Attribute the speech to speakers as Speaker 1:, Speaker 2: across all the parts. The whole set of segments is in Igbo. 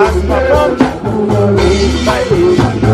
Speaker 1: As performed by the trustees.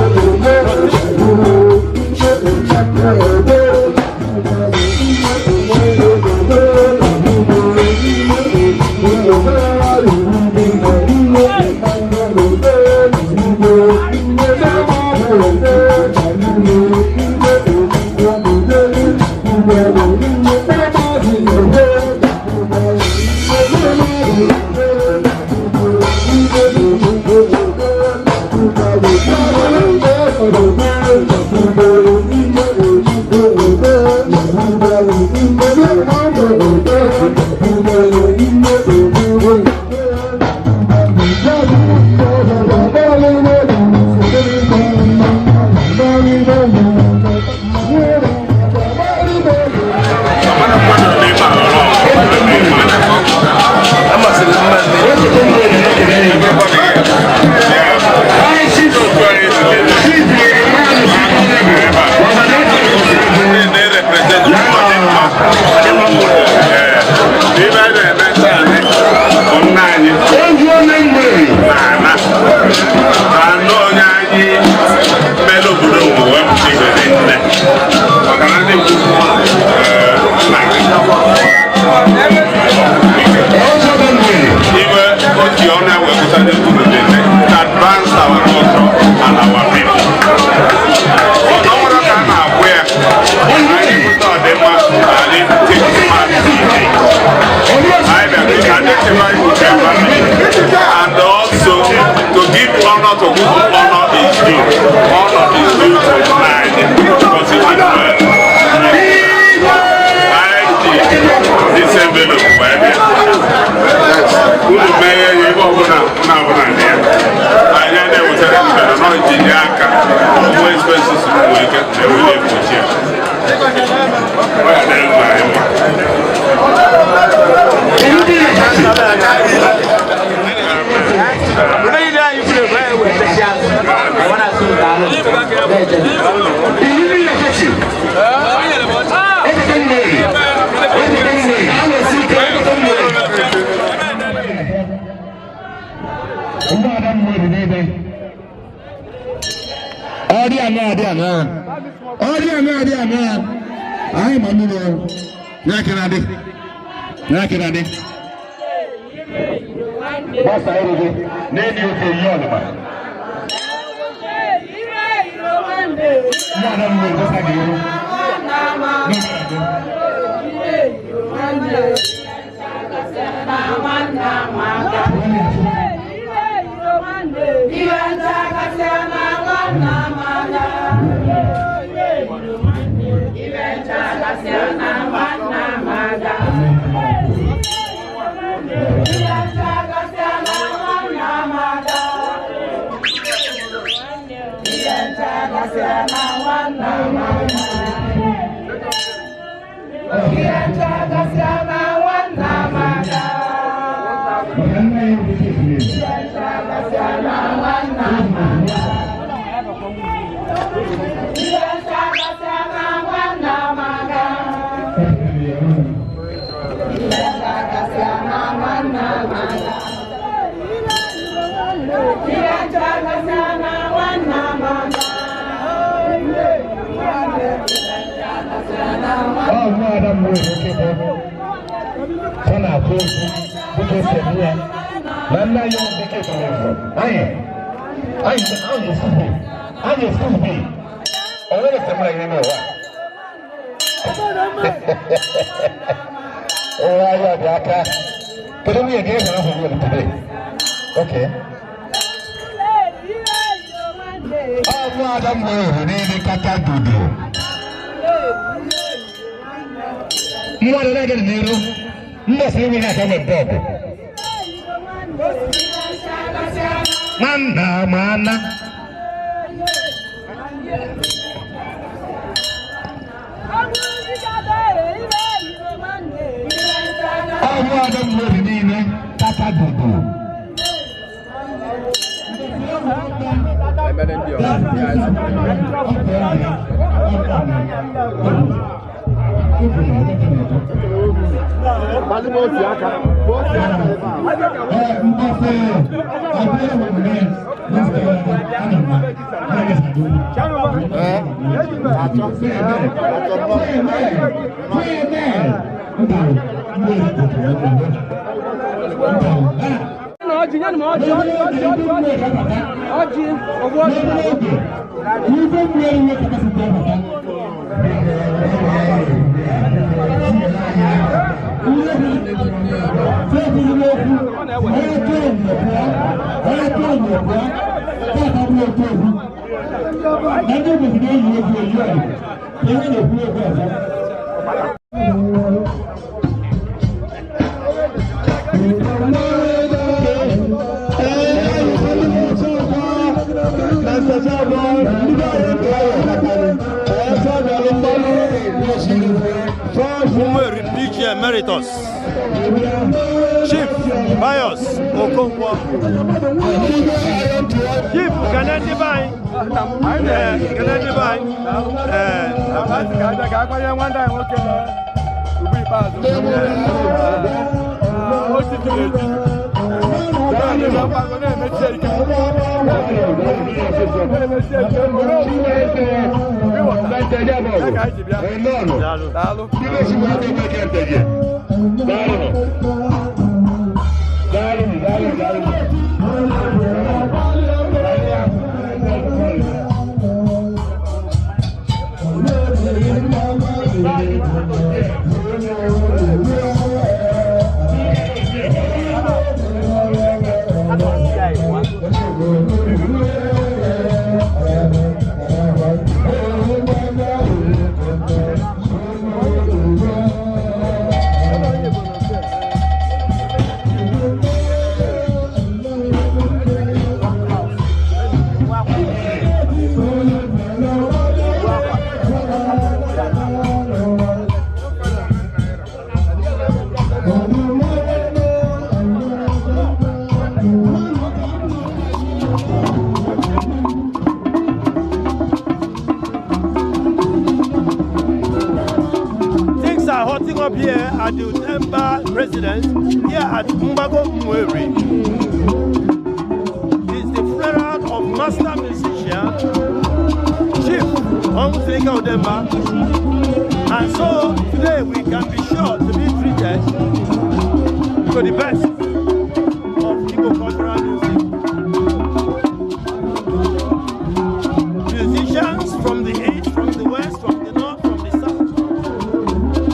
Speaker 2: Advance our culture and our people. Ọ nwere ka a na-akwụ ya anyị pụta ọdịmma anyị take part in it. Anyị bịara identify with their family and also to give honor to whom honor is due. Honor is due to nine because it is well. Anyị ji this envelope wee bịa. Unu mee ya ihe ọbụla unu abụla na ya. Anyị na-ewetara mbere nọ iji nye aka ọgwụ expenses nwere ike na-ewere egbochi ya. Ọ ya dịrị mma anyị mma.
Speaker 3: Anyị ma mmiri na-ekenadị na-ekenadị gbasa iru gị na-enyi ofe ihe ọnụma mmadụ mmiri gbasa gị iru. Okay. Mmadụ na-aga n'iru mbọsị enweghị aka nwe bọọbụ nwanna mana ọbụ ada mmadụ niile kata dudu.
Speaker 1: Ọjị, nye m ọjị, ọjị, ọjị, ọjị, ọjị, ọjị, ọgwụ ọjị.
Speaker 4: Umueri PG Emeritus, Chief Pius Okonkwo, Chief kene ndị be anyị, ee, kene ndị be anyị, ee.
Speaker 1: Asị ka abịa ka akwanye nwanne anyị nwoke ugbu ikpeazụ. O titiri etiti. Na-eme mkpago na-emechi ike. Na-emechi ike. Were ofu ịghọta. Ya ka anyị ji bịa.
Speaker 4: Daalụ.
Speaker 1: Daalụ.
Speaker 4: Things are hotting up here at the Udemba residence here at Mgbago Umueri. It's the funeral of master musician Chief Onwuzurike Udemba. And so today we can be sure to be treated to the best of Igbo cultural music. Musicians from the east, from the west, from the north, from the south.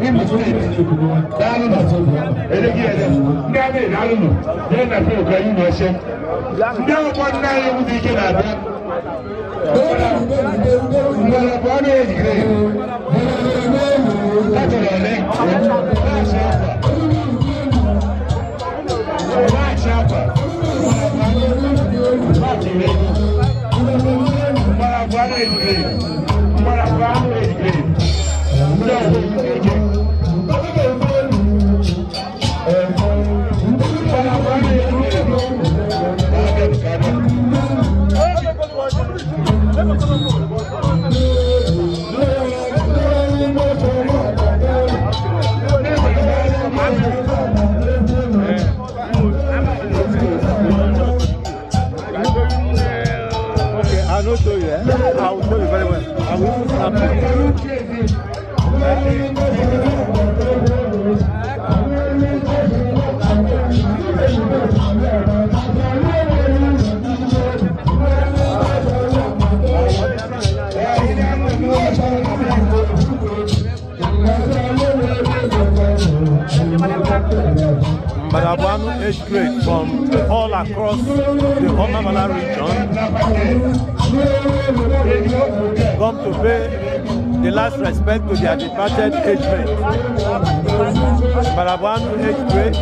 Speaker 3: Imo Steeti. Daalụ nọ. Elegi ede. Ndị amị daalụ nọ. Jee na fil ka anyị na-eche. Ndị akwụkwọ nna anyị egwu dị ike na-abịa. Mgbọrọgwụ ọnụ ejigide. Katọrọ ole? Maachị akwa. Maachị akwa. Maachị ire. Mgbọrọgwụ ọnụ ejigide. Mgbọrọgwụ ọnụ ejigide. Ndị ọzọ ejigide ike. Mgbọrọgwụ ọnụ ejigide. Ka abịa.
Speaker 4: Okay, I will show you. Eh? I will show you very well. I will snap it. Mbadabwanu age grade from all across the Omamala region come to pay the last respect to their departed age mate. Mbadabwanu age grade,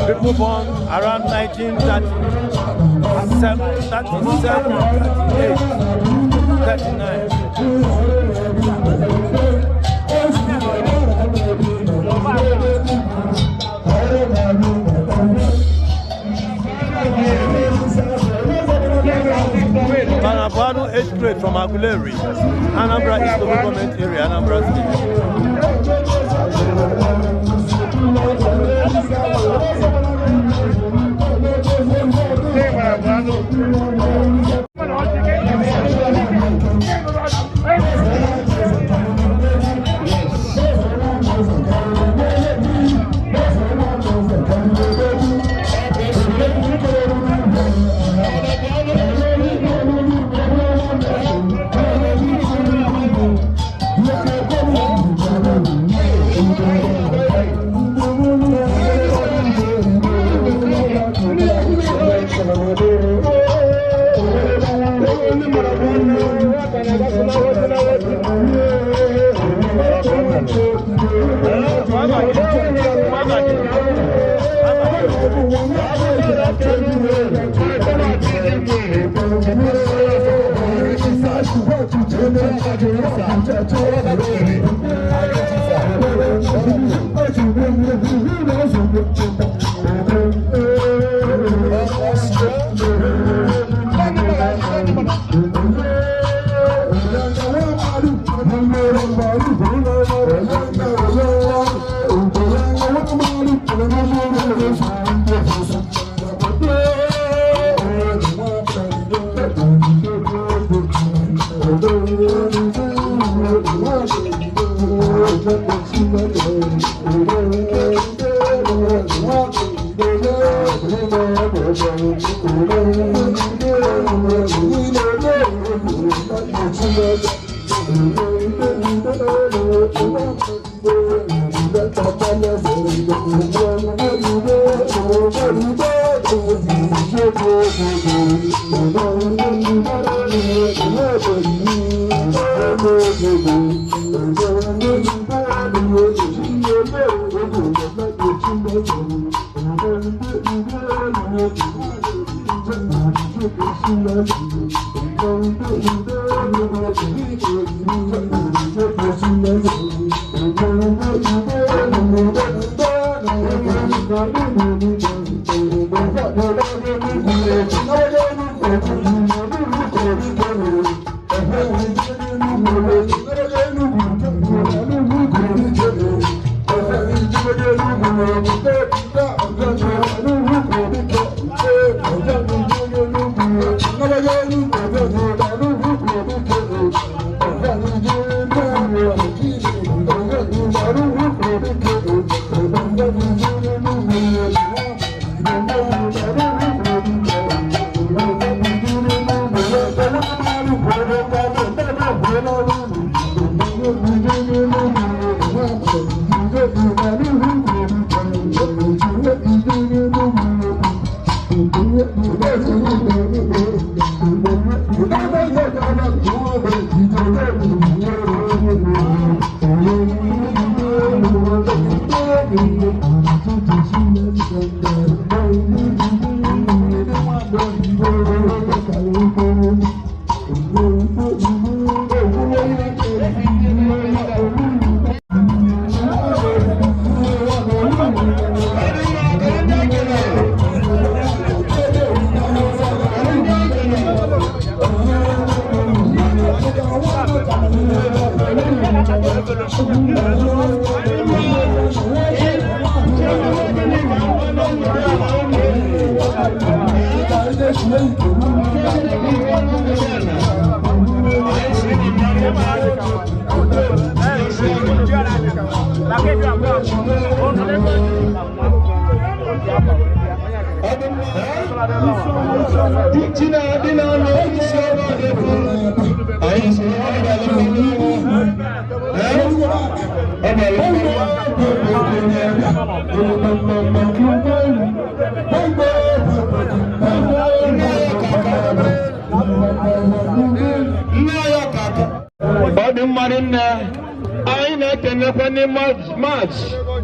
Speaker 4: people born around 1937, 37, 38, 39. Mbadabwanu age grade from Aguleri, Anambra East Local Government Area, Anambra State.
Speaker 3: Thank you.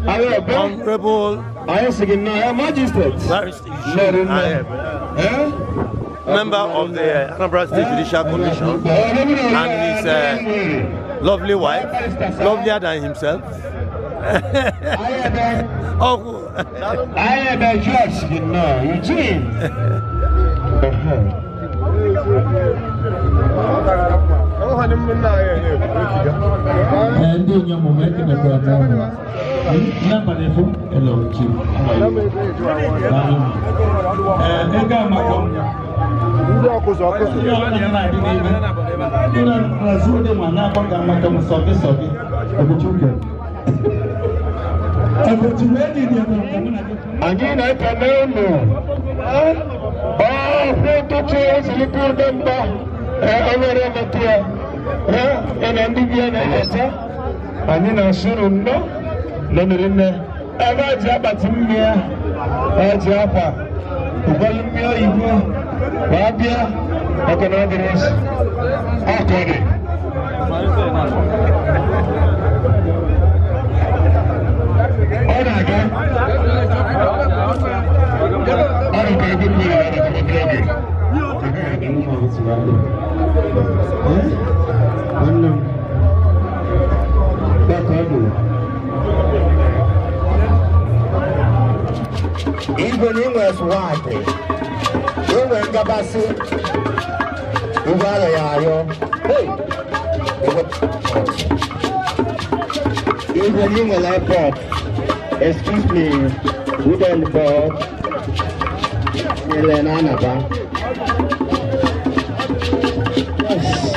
Speaker 4: Honorable member of the Anambra State Judicial Commission, and his lovely wife, lovelier than himself. Oh,
Speaker 3: I am a judge, you know, Eugene. Anyị na-ekele unu ọhụ tụtụ ezilike ụdị mba onwere metụ ya ya na ndị bi ya na-eleta anyị na-asụrụ nnọọ lọnịrị nne ebe a ji akpati mmiri ya eji akwa ụgbọelu mmiri oyibo ma a bịa maka na ọ dịrị esi ọkọ dị. Ọ na-aga ọrụ ka ebe mmiri na-anọkọ oge.
Speaker 5: Igwe na inwe swagị, inwe ngabasị, igwe arọ ya arịọ. Igwe na inwe airport, excuse me, wooden board, nyere na anaba. Yes.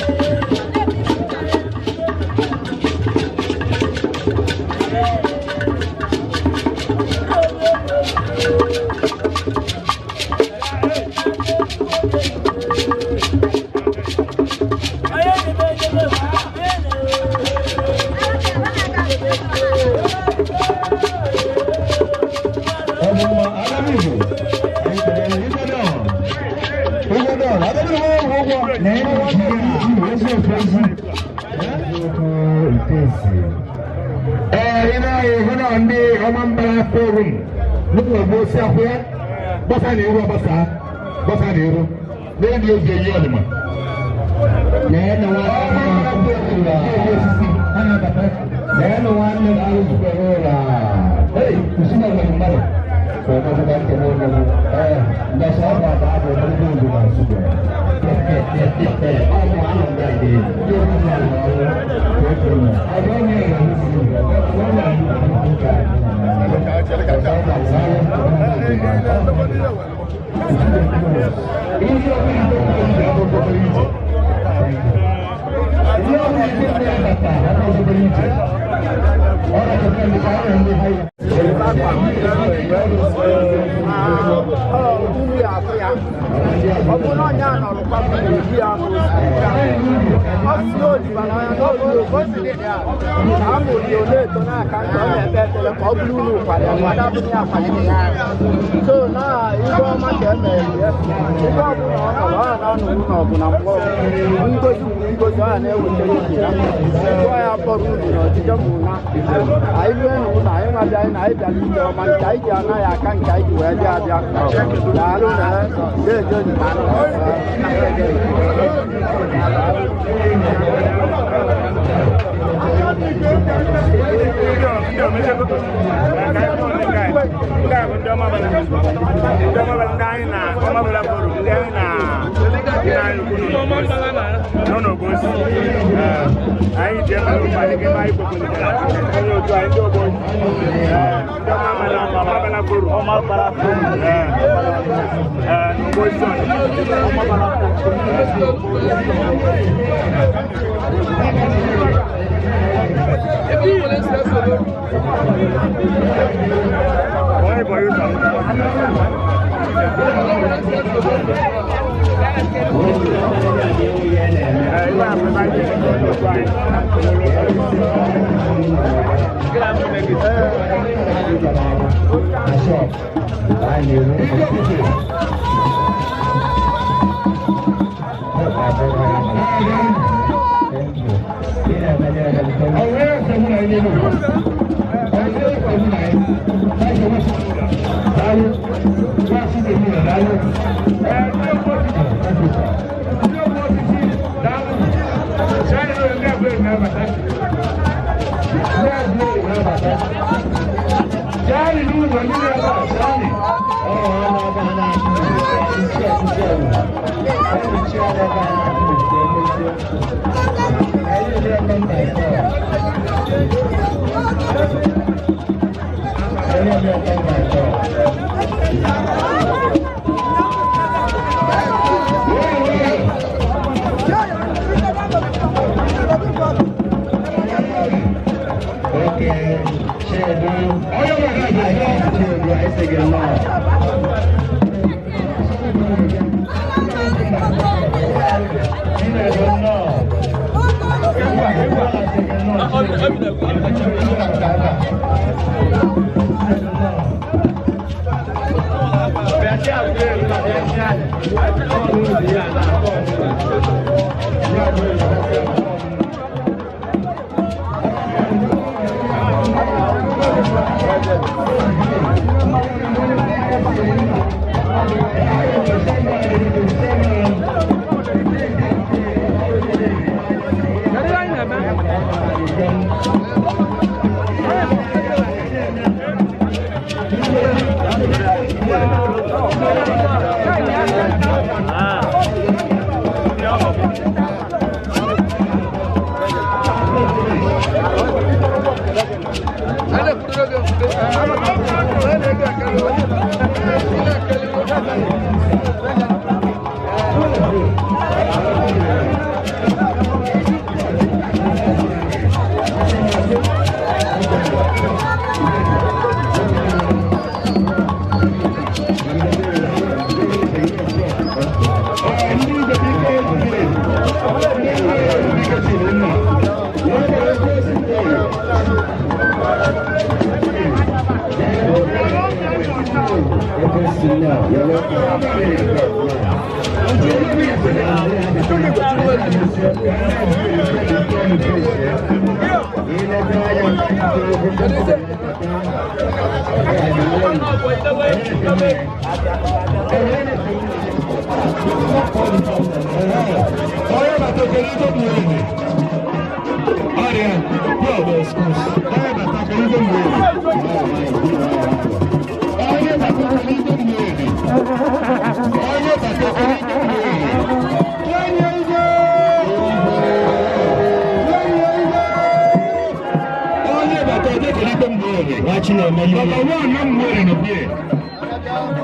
Speaker 6: gara ije ọma nke anyị ji anaghị aka nke anyị ji wee bịa abịa. Daalụ na deeje.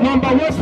Speaker 3: Number 1,